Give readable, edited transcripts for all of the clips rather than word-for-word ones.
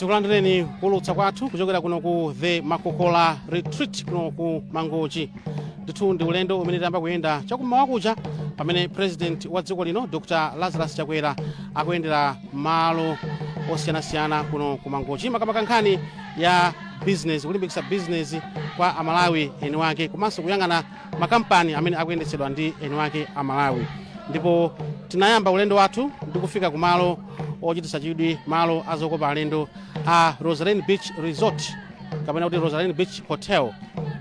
Tikulandireni kuulutsa kwathu kuchokera kuno ku The Makokola Retreat kuno ku Mangochi. Ndithu ndi ulendo umene tayamba kuyenda chakummawa kucha, pamene President wa dziko lino, Dr Lazarus Chakwera, akuyendera malo osiyanasiyana kuno ku Mangochi, makamaka nkhani ya business, kulimbikitsa business kwa Amalawi eni wake, komanso kuyang'ana makampani amene akuyendetsedwa ndi eni wake Amalawi. Ndipo tinayamba ulendo wathu ndi kufika kumalo ochititsa chidwi, malo azokopa alendo a Roseline Beach Resort kapena kuti Roseline Beach Hotel.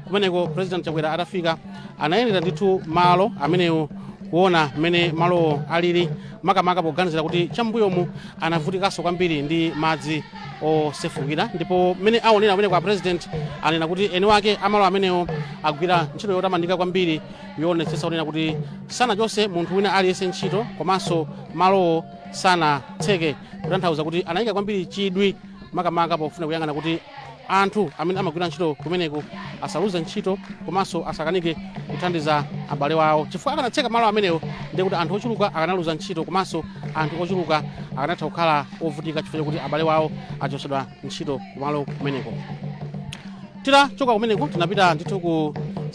Kumeneko President Chakwera atafika anayendera ndithu malo amenewo kuona mmene malowo alili, makamaka poganizira kuti chambuyomu anavutikanso kwambiri ndi madzi osefukira. Ndipo mmene aonera kumene kwa President, anena kuti eni wake amalo amenewo agwira ntchito yotamandika kwambiri yoonetsetsa kunena kuti sanachose munthu wina aliyense ntchito, komanso malowo sanatseke, kutanthauza kuti anayika kwambiri chidwi makamaka pofuna kuyang'ana kuti anthu amene amagwira ntchito kumeneko asaluze ntchito, komanso asakanike kuthandiza abale wawo, chifukwa akanatseka malo amenewo ndiye kuti anthu ochuluka akanaluza ntchito, komanso anthu ochuluka akanatha kukhala ovutika chifukwa chakuti abale wawo achotsedwa ntchito kumalo kumeneko. Titachoka kumeneko tinapita ndithu ku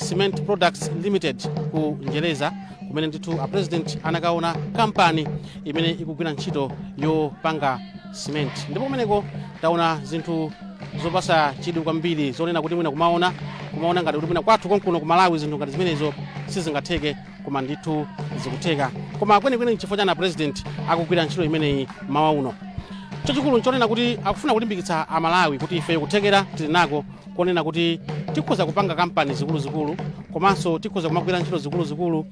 Cement Products Limited ku Njereza, kumene ndithu a President anakaona kampani imene ikugwira ntchito yopanga cement. Ndipo kumeneko taona zinthu zopasa chidwi kwambiri, zonena kuti mwina kumaona ngati kuti mwina kwathu konkuno ku Malawi zinthu ngati zimenezo sizingatheke, koma ndithu zikutheka. Koma kwenikweni nchifukwa chani President akugwira ntchito imeneyi mawa uno? Chachikulu nchonena kuti akufuna kulimbikitsa Amalawi kuti ifeyo kuthekera tili nako, konena kuti tikhoza kupanga kampani zikuluzikulu, komanso tikhoza kumagwira ntchito zikuluzikulu.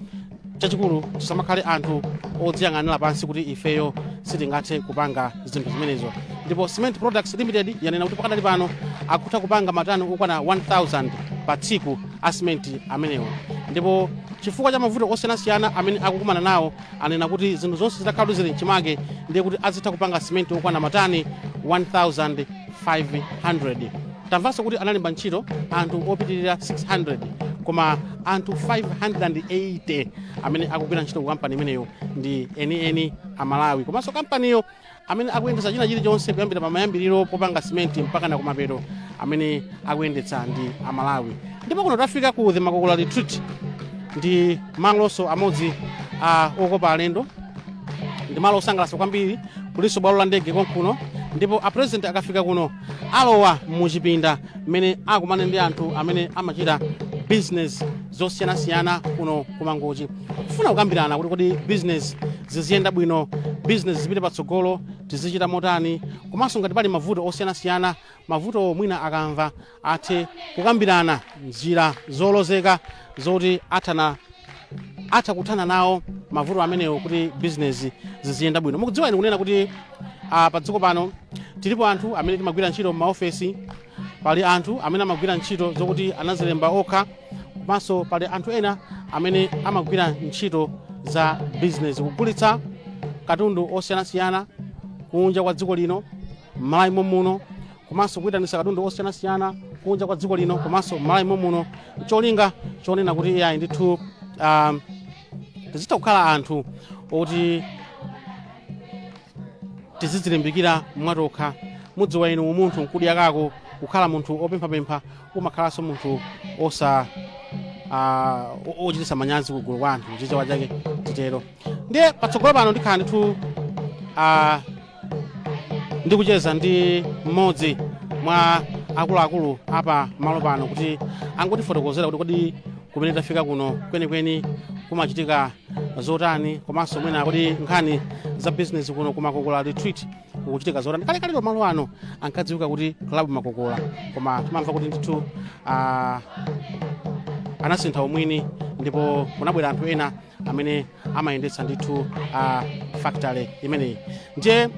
Chachikulu tisamakhale anthu odziyang'anira pansi kuti ifeyo sitingathe kupanga zinthu zimenezo. Ndipo Cement Products Limited yanena kuti pakadali pano akutha kupanga matani okwana 1000 pa tsiku a simenti amenewo. Ndipo chifukwa cha mavuto osiyanasiyana amene akukumana nawo, anena kuti zinthu zonse zitakhala kuti zili mchimake, ndiye kuti azitha kupanga simenti okwana matani 1500. Tamvanso kuti analemba ntchito anthu opitirira 600, koma anthu 580 amene akugwira ntchito ku kampani imeneyo ndi enieni Amalawi. Komanso kampaniyo, amene akuyendetsa china chilichonse kuyambira pamayambiriro popanga simenti mpaka na kumapeto, amene akuyendetsa ndi Amalawi. Ndipo kuno tafika ku The Makokola Retreat, ndi malonso amodzi a okopa alendo, ndi malo osangalatsa kwambiri. Kulinso bwalo la ndege konkuno. Ndipo a President akafika kuno alowa muchipinda mmene akumane ndi anthu amene amachita business zosiyanasiyana kuno kuMangochi, kufuna kukambirana kuti kodi business ziziyenda bwino, business zipite patsogolo, tizichita motani, komanso ngati pali mavuto osiyanasiyana, mavuto mwina akamva athe kukambirana njira zolozeka zoti atha kuthana nawo mavuto amenewo kuti business ziziyenda bwino. Mukudziwa inu kunena kuti pa dziko pano tilipo anthu amene timagwira ntchito m'maofesi, pali anthu amene amagwira ntchito zokuti anazilemba okha, komanso pali anthu ena amene amagwira ntchito za business, kugulitsa katundu osiyanasiyana kunja kwa dziko lino, m'Malawi muno, komanso kuyitanitsa katundu osiyanasiyana kunja kwa dziko lino komanso m'Malawi muno, cholinga chonena kuti iyayi ndithu tizitha kukhala anthu oti tizidzilimbikira mwatokha. Mudziwa inu, munthu nkudya kako, kukhala munthu opemphapempha umakhalanso munthu osa ochititsa manyazi kugulu kwa anthu, chichewa chake titero. Ndiye patsogolo pano ndikhala ndithu ndikucheza ndi mmodzi mwa akuluakulu apa malo pano kuti angotifotokozera kuti kodi kumene tafika kuno kwenikweni kumachitika zotani, komanso mwina kuti nkhani za business kuno ku Makokola Retreat kukuchitika zotani. Kalekalero malo ano ankadziwika kuti Club Makokola, koma timamva kuti ndithu anasintha umwini ndipo kunabwera anthu ena amene amayendetsa ndithu factory imeneyi. Ndiye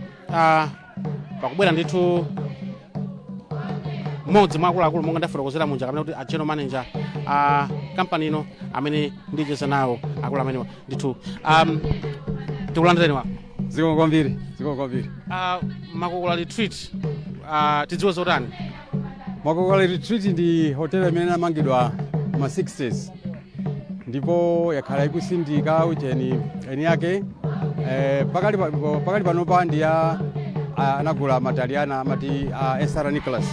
pakubwera ndithu mmodzi mwa akuluakulu monga ndafotokozera muja, kapena kuti a general manager a kampani ino amene ndicheza nawo. Akulu amenewa ndithu, tikulandireni wa. Zikomo kwambiri, zikomo kwambiri. Makokola Retreat, tidziwe zotani? Makokola Retreat ndi hotel imene inamangidwa ma 60s ndipo yakhala ikusindika ucheni eni yake. Pakali panopa ndi ya anagula Mataliana amati SR Nicholas,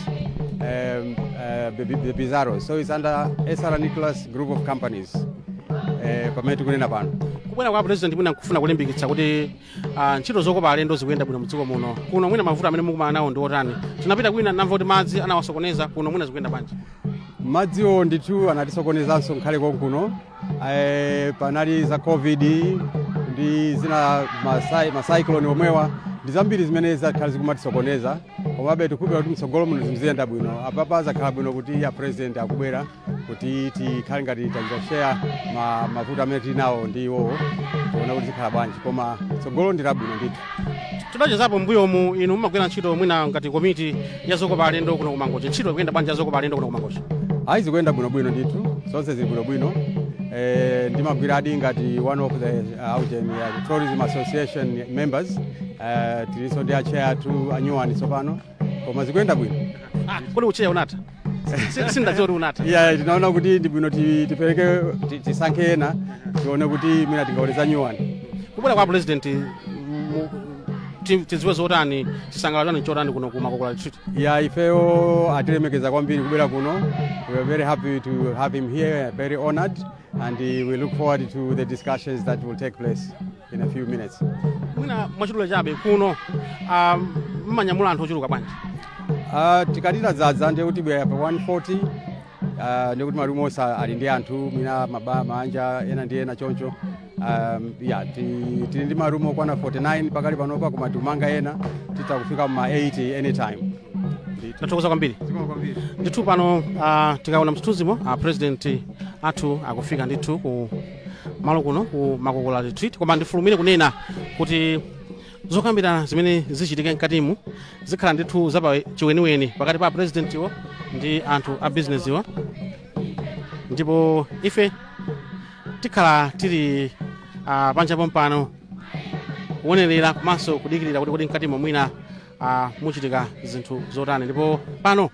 the Bizarro. So it's under SR Nicholas Group of Companies pamene tikunena pano. Kubwera kwa President mwina nkufuna kulimbikitsa kuti ntchito zokopa alendo zikuyenda bwino mdziko muno. Kuno mwina mavuto amene mukumana nawo ndi otani? Tinapita kwina, namva kuti madzi anawasokoneza. Kuno mwina zikuyenda bwanji? Madziwo ndithu anatisokonezanso nkhale konkuno. Panali za COVID ndi zina, ma cyclone omwewa ndi zambiri zimene zakhala zikumatisokoneza, komabe tikukhulupirira kuti mtsogolo muno zimziyenda bwino. Apapa zakhala bwino kuti ya President akubwera kuti tikhale ngati tachita share mavuto amene tili nawo ndi iwowo, tione kuti zikhala bwanji, koma tsogolo ndi labwino ndithu. Tidachezapo mbuyomu, inu mumagwira ntchito mwina ngati komiti ya zokopa alendo kuno kuMangochi. Ntchito ikuyenda bwanji ya zokopa alendo kuno kuMangochi? Ayi, zikuyenda bwinobwino ndithu, zonse zili bwinobwino. Ndimagwiradi ngati one of the augen tourism association members. Tilinso ndi a chair athu anyuwani tsopano, koma zikuyenda bwino. Ah, kodi u chair unatha? Sindadziwa kuti unatha. Yeah, tinaona kuti ndi bwino tipereke, tisankhe ena, tione kuti mwina tingaoneza nyuwani. Kubwera kwa President, tidziwe zotani? Chisangalalo chanu chotani kuno ku Makokola Retreat? Ya, ifeyo atilemekeza kwambiri kubwera kuno. We are very happy to have him here, very honored, and we look forward to the discussions that will take place in a few minutes. Mwina mwachidule chabe, kuno mmanyamula anthu ochuluka bwanji? Tikati tadzaza ndiye kuti bwera pa 140, ndiye kuti marumu onse ali ndi anthu, mwina mabanja ena ndi ena choncho. Ya, tili ndi marumu okwana 49 pakali panopa, koma tikumanga ena, titha kufika ma 80 anytime. Tathokoza kwambiri. Zikomo kwambiri. Ndithu pano tikaona mchithunzimo, President athu akufika ndithu ku malo kuno ku Makokola Retreat, koma ndifulumire kunena kuti zokambirana zimene zichitike mkatimu zikhala ndithu zapa chiweniweni pakati pa presidentiwo ndi anthu a businessiwo, ndipo ife tikhala tili panja pompano kuonerera komanso kudikirira kuti mkatimo mwina muchitika zinthu zotani. Ndipo pano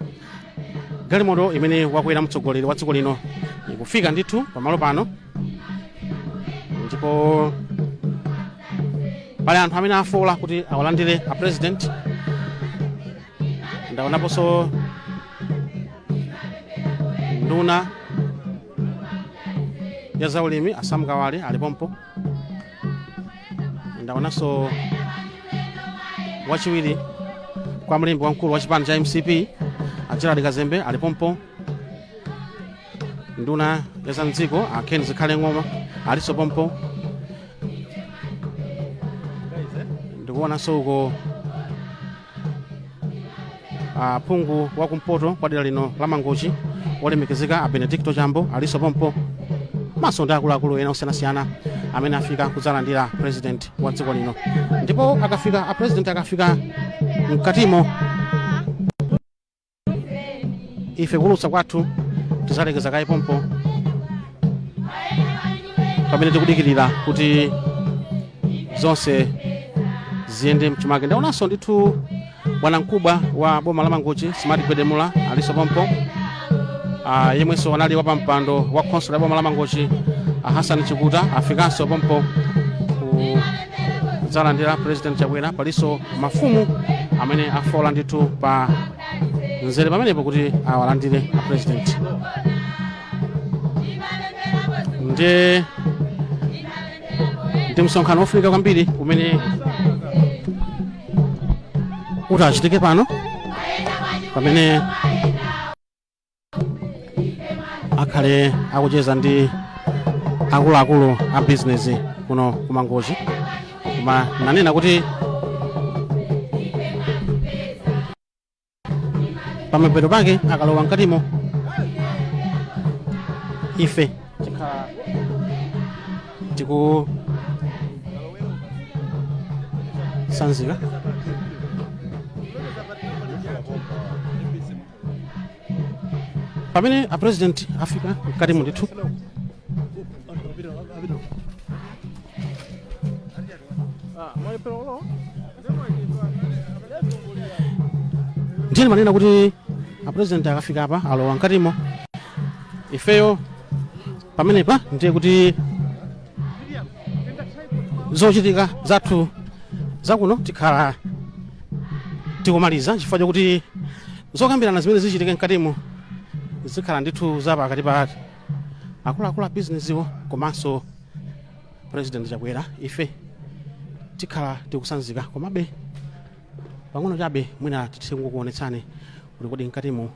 galimoto imene wakwera mtsogoleri wa dziko lino ikufika ndithu pamalo pano, ndipo pali anthu amene afola kuti awalandire a President. Ndaonaponso nduna ya zaulimi a Sam Kawale alipompo. Ndaonanso wachiwiri kwa mlembi wamkulu wa chipani cha MCP a Gerald Kazembe alipompo. Nduna ya zamdziko a Ken Zikhale Ng'oma alinso pompo. Ndikuonanso uko phungu wakumpoto kwa dera lino la Mangochi, olemekezeka a Benedicto Chambo, alinso pompo, maso ndi akuluakulu ena osiyanasiyana amene afika kudzalandira President wa dziko lino. Ndipo akafika a President, akafika mkatimo, ife kulutsa kwathu tizalekeza kaye pompo pamene tikudikirira kuti zonse ziyende mchimake. Ndaonanso ndithu bwana mkubwa wa boma la Mangochi, Smart Gwedemula, alinso pompo. Yemwenso anali wapampando wa khonsolo ya boma la Mangochi, Hassan Chikuta, afikanso pompo kudzalandira President Chakwera. Palinso mafumu amene afola ndithu pa mzere pamenepo kuti awalandire a President. Ndiye ndi msonkhano wofunika kwambiri umene utachitike pano pamene akhale akucheza ndi akuluakulu a bizinesi kuno kuMangochi. Koma nanena kuti pamapeto pake akalowa mkatimo, ife tikhala tikusanzika. Pamene a President afika mkatimo ndithu, ndiye manena kuti a President akafika apa, alowa mkatimo, ifeyo pamenepa ndiye kuti zochitika zathu zakuno tikhala Tikumaliza chifukwa chokuti zokambirana zimene zichitike mkatimo zikhala ndithu za pakati pa akuluakulu a bizinesiwo komanso President Chakwera. Ife tikhala tikusanzika, komabe pang'ono chabe mwina tithe kukuonetsani kuti kodi mkatimo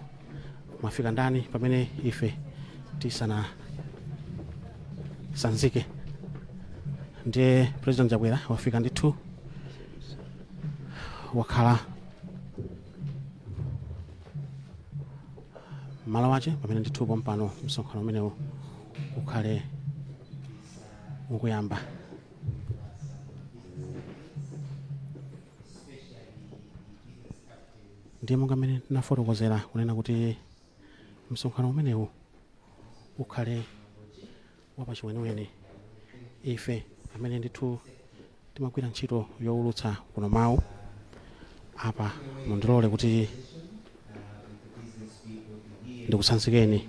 mwafika ndani pamene ife tisanasanzike. Ndiye President Chakwera wafika ndithu, wakhala malo ache pamene ndithu pompano msonkhano umenewu ukhale ukuyamba. Ndiye monga mmene tinafotokozera kunena kuti msonkhano umenewu ukhale wapachiweniweni, ife amene ndithu timagwira ntchito yowulutsa kuno mawu apa, mundilole kuti ndikusanzikeni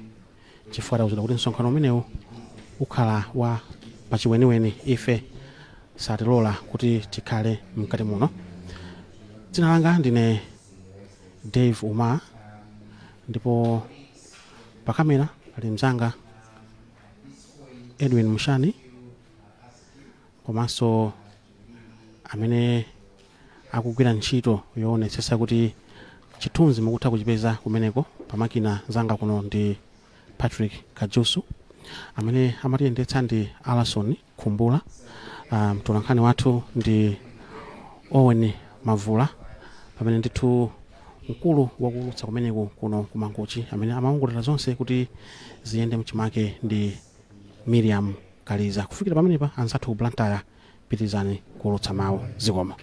chifukwa tauzidwa kuti msonkhano umenewu ukhala wa pachiweniweni. Ife satilola kuti tikhale mkati muno. Dzina langa ndine Dave Umar, ndipo pakamera pali mzanga Edwin Mushani, komanso amene akugwira ntchito yoonetsetsa kuti chithunzi mukutha kuchipeza kumeneko pamakina zanga kuno ndi Patrick Kajusu. Amene amatiyendetsa ndi Alison Khumbula. Mtolankhani wathu ndi Owen Mavula, pamene ndithu mkulu wakuulutsa kumeneku kuno ku Mangochi, amene amaongolera zonse kuti ziyende mchimake, ndi Miriam Kaliza. Kufikira pamenepa, anzathu ku Blantyre, pitirizani kuulutsa mawu. Zikomo.